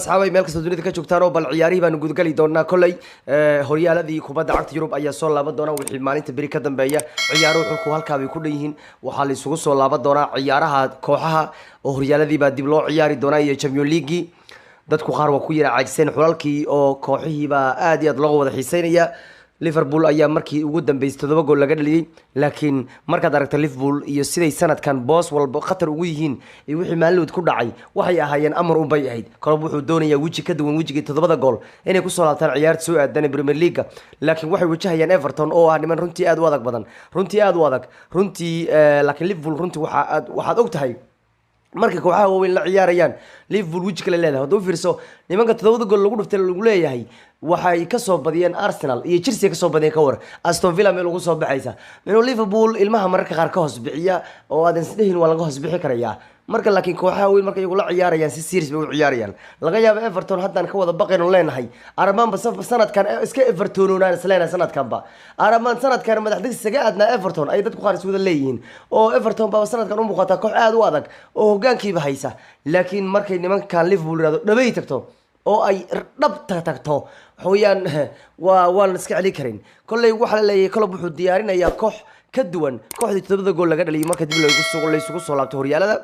Asxaabay, meel kasta dunida ka joogtaan oo bal ciyaarihii baanu gudagali doonaa. Kolley horyaaladii kubadda cagta Yurub ayaa soo laaban doona wixii maalinta beri ka dambeeya. Ciyaaruhu xulku halkaa bay ku dhan yihiin. Waxaa la isugu soo laaban doonaa ciyaaraha kooxaha oo horyaaladii baa dib loo ciyaari doonaa iyo Champion League. Dadku qaar waa ku yara caajiseen xulalkii oo kooxihiibaa aad iyo aad looga wada xiiseynaya. Liverpool ayaa markii ugu dambeysay 7 gool laga dhaliyey, laakiin markaad aragta Liverpool iyo siday sanadkan boos walba khatar ugu yihiin iyo wixii maalinwood ku dhacay, waxay ahaayeen amar unbay ahayd. Klopp wuxuu doonayaa weji ka duwan wejigii 7da gool inay kusoo laabtaan ciyaarta soo aadan Premier League, laakiin waxay wajahayaan Everton oo ah niman runtii aad u adag badan, runtii aad u adag runtii. Laakiin Liverpool runtii waxa aad waxaad og tahay markay kooxaha waaweyn la ciyaarayaan, Liverpool weji kale leedahay. Hadda u fiirso nimanka 7da gool lagu dhuftay lagu leeyahay, waxay kasoo badiyeen Arsenal iyo Chelsea kasoo badiyeen. Ka war Aston Villa meel ugu soo baxaysa inuu Liverpool ilmaha mararka qaar ka hoos bixiya oo aadan isdhehin waa laga hoos bixi karayaa marka. Laakiin kooxaha weyn marka iyagu la ciyaarayaan, si serious bay u ciyaarayaan. Laga yaabo Everton haddaan ka wada baqaynu leenahay aramaanba sanadkan iska Evertononaan isleenahay. Sanadkanba aramaan sanadkan madax degsi isaga aadnaa Everton ay dadku qaar iswada leeyihiin oo Everton baaba sanadkan u muuqataa koox aad u adag oo hogaankiiba haysa. Laakiin markay nimankan Liverpool yirahdo dhabay tagto oo ay dhabta tagto, waxa weeyaan waa waan iska celin karin. Kolley waxaa la leeyahay Klopp wuxuu diyaarinayaa koox ka duwan kooxdii 7da gool laga dhaliyay marka dib laysugu soo laabto horyaalada.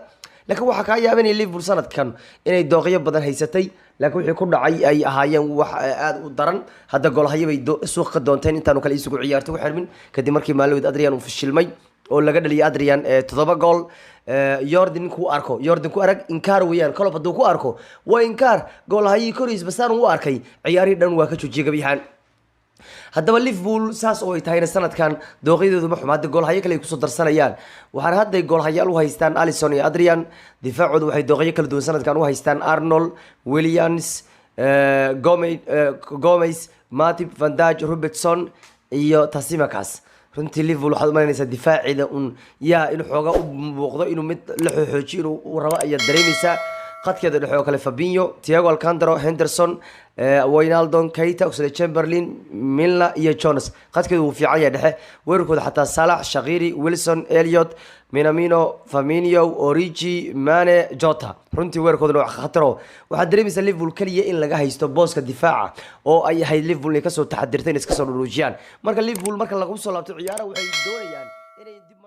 Laakiin waxaa kaa yaabanaya Liverpool sanadkan inay dooqyo badan haysatay, laakiin wixii ku dhacay ay ahaayeen wax aada u daran. Hadda goolhayo bay suuq ka doonteen intaanu kale isugu ciyaarto ku xirmin, kadib markii maalin Adrian uu fashilmay oo laga dhaliyay Adrian 7 gool. Jordan ninkuu arko, Jordan ku arag inkaar weeyaan. Klopp hadduu ku arko waa inkaar. Goolhayii koriis basaan uu arkay, ciyaarihii dhan waa ka joojiyay gabi ahaan. Haddaba Liverpool saas oo ay tahayna, sanadkan dooqyadoodu ma xuma. Hadda goolhayo kale ay kusoo darsanayaan. Waxaana hadday goolhayaal u haystaan Alison iyo Adrian. Difaacooda waxay dooqyo kala duwan sanadkan u haystaan Arnold, Williams, Gomez, Matip, Van Dijk, Robertson iyo Tsimikas. Runtii Liverpool waxaad umalanaysaa difaaceeda un yaa inuu xoogaa u muuqdo inuu mid la xoojiyo inuu rabo ayaad dareemaysaa. Khadkeeda dhexe oo kale Fabinho, Thiago Alcantara, Henderson, Wijnaldum, Keita, Oxlade Chamberlain, Milner iyo Jones. Khadkeedu wuu fiican yahay dhexe. Weerarkooda xataa Salah, Shaqiri, Wilson, Elliot, Minamino, Firmino, Origi, Mane, Jota. Runtii weerarkooduna waa khataro. Waxaad dareemaysaa Liverpool kaliya in laga haysto booska difaaca oo ay ahayd Liverpool inay kasoo taxadirtay, inay iska soo dhuruujiyaan. Marka Liverpool marka lagu soo laabto ciyaaraha, waxay doonayaan inay dib